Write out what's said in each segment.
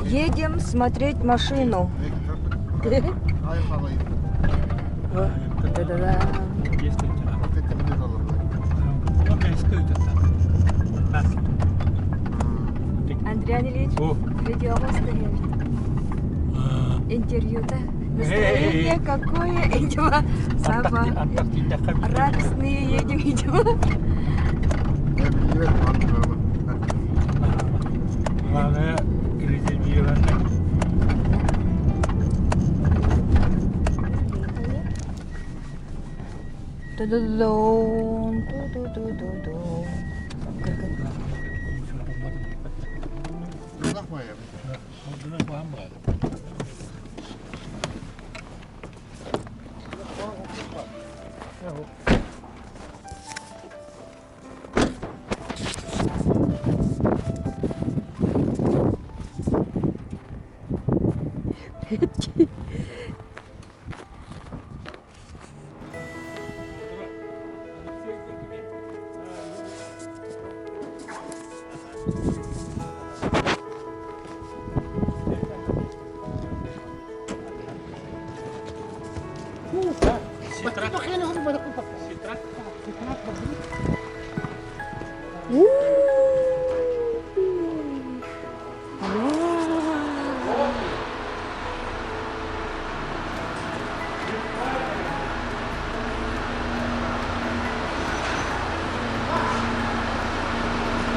Едем смотреть машину. Да-да-да. Андриан Ильич, видеоҕа Интервью-то. Настроение какое, видимо, самое радостные едем, видимо. Главное, резервированный. Ту-ду-дум, ту-ду-ду-ду-ду.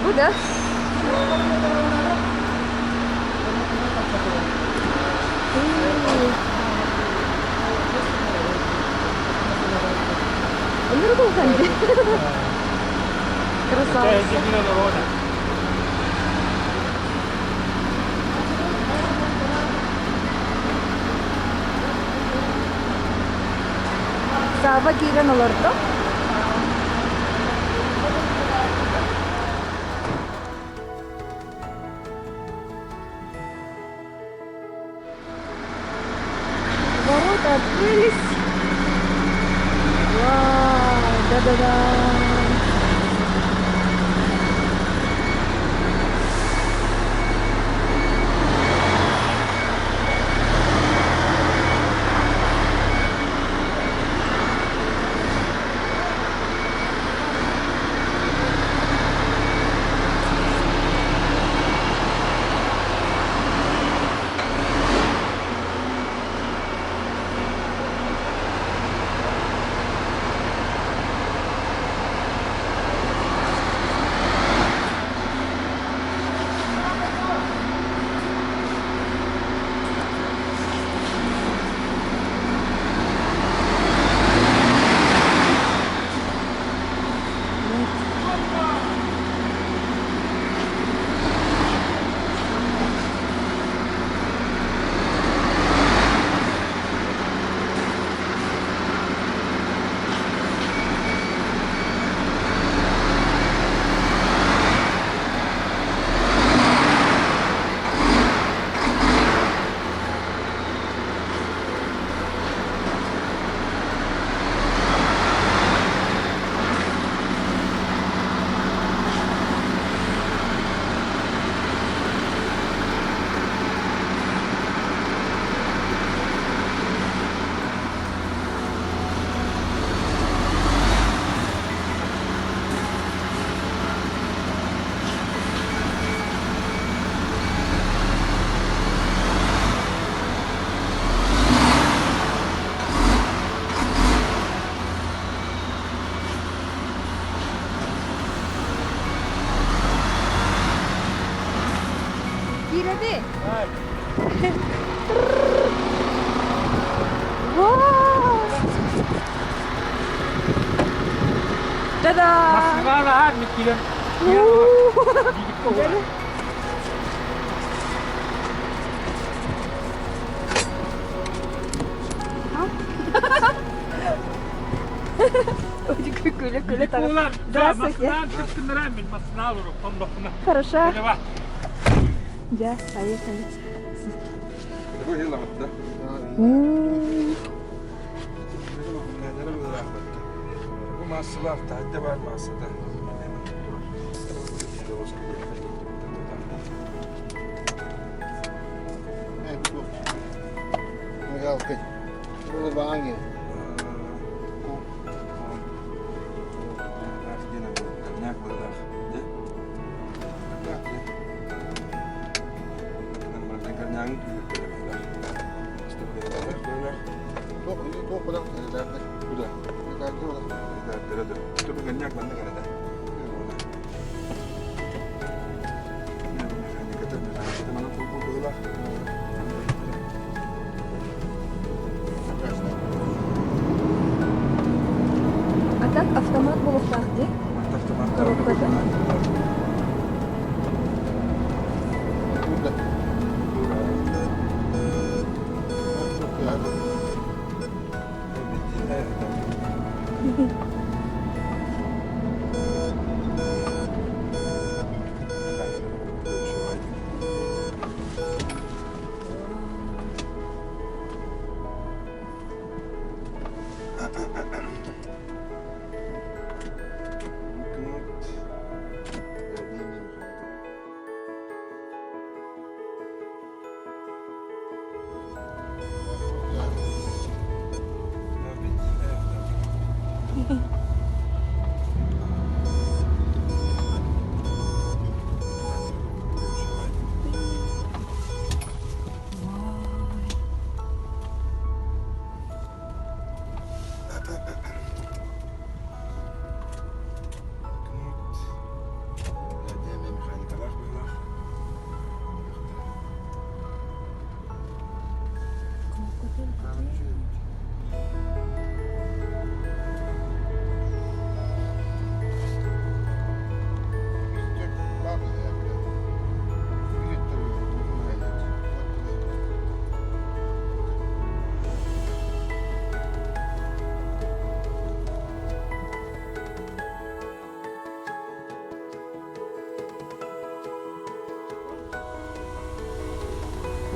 Бу да? Оннук улахан дии. Красавица. Сааба киирэн олордо. Ворота открылись. Вау, да-да-да. Киирэби? Вау! Та-да! Массыына киирэн Күлэ-күлэ Здравствуйте. Хорошо. Да, поехали. Бу массалаах таһырдьа баар маассата. А так автомат буолуохтаах дии. Коробката.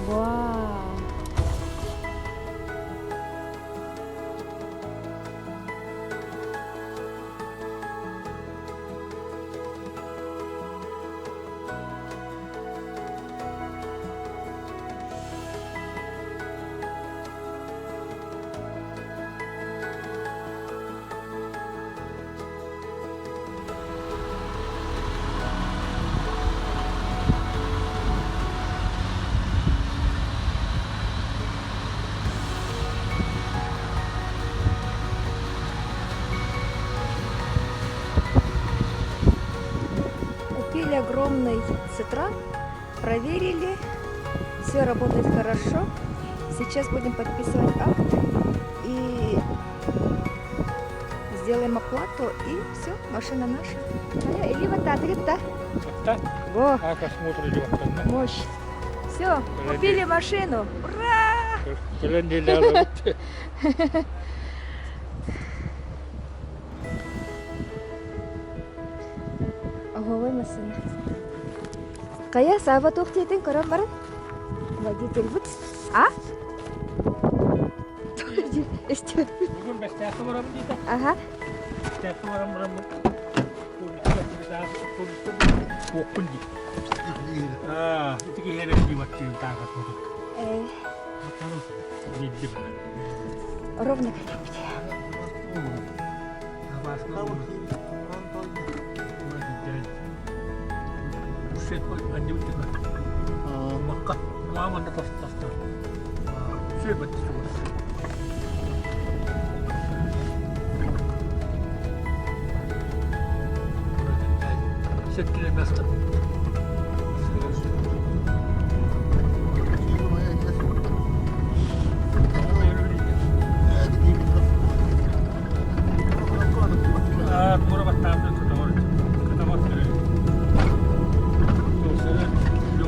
Вау! Купили огромный цитран, проверили, все работает хорошо. Сейчас будем подписывать акт и сделаем оплату, и все, машина наша. Или вот так, Так, Во, как осмотр идет. мощь. Все, купили машину. Ура! Кэлэн диэлэ Оһуобай массыына. Хайа, Сааба туох диэтиҥ көрөн баран? Водительбит. А? Бүгүн бэстээххэ барабын диэтэ. Аха. Бэстээххэ баран бараммыт. Туохпун дии. Аа, ити киһи эрэ дии баттыын таакат мутук. Биирди бар. Ровно кэлэппит.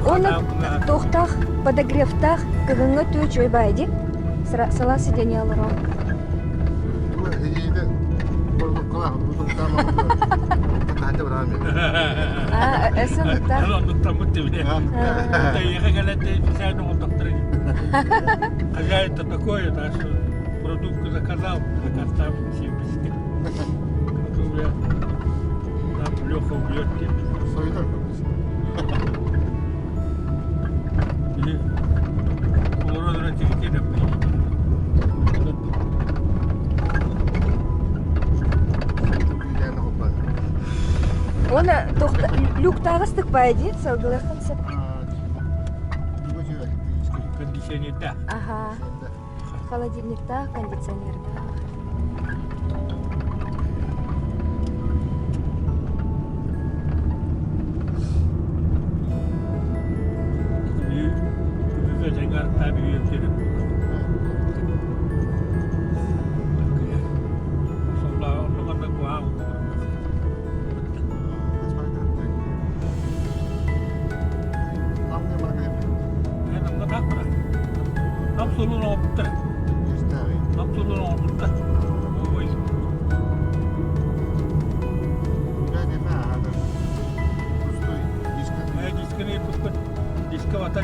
Оны туохтаах подогревтаах кыһыҥҥы түү үчүгэй баайы дии. Сылаас сиденье олорон. Аа, өссө оннуктаах. Хозяин-то такой, так что продукты заказал, заказ там все объяснил. Там Леха убьет тебя. Или Туохтааҕы ыстыкпай дии, салгылыаххын сөп. Кондиционердаах. Аха. Холодильниктаах, кондиционердаах. Дисковатар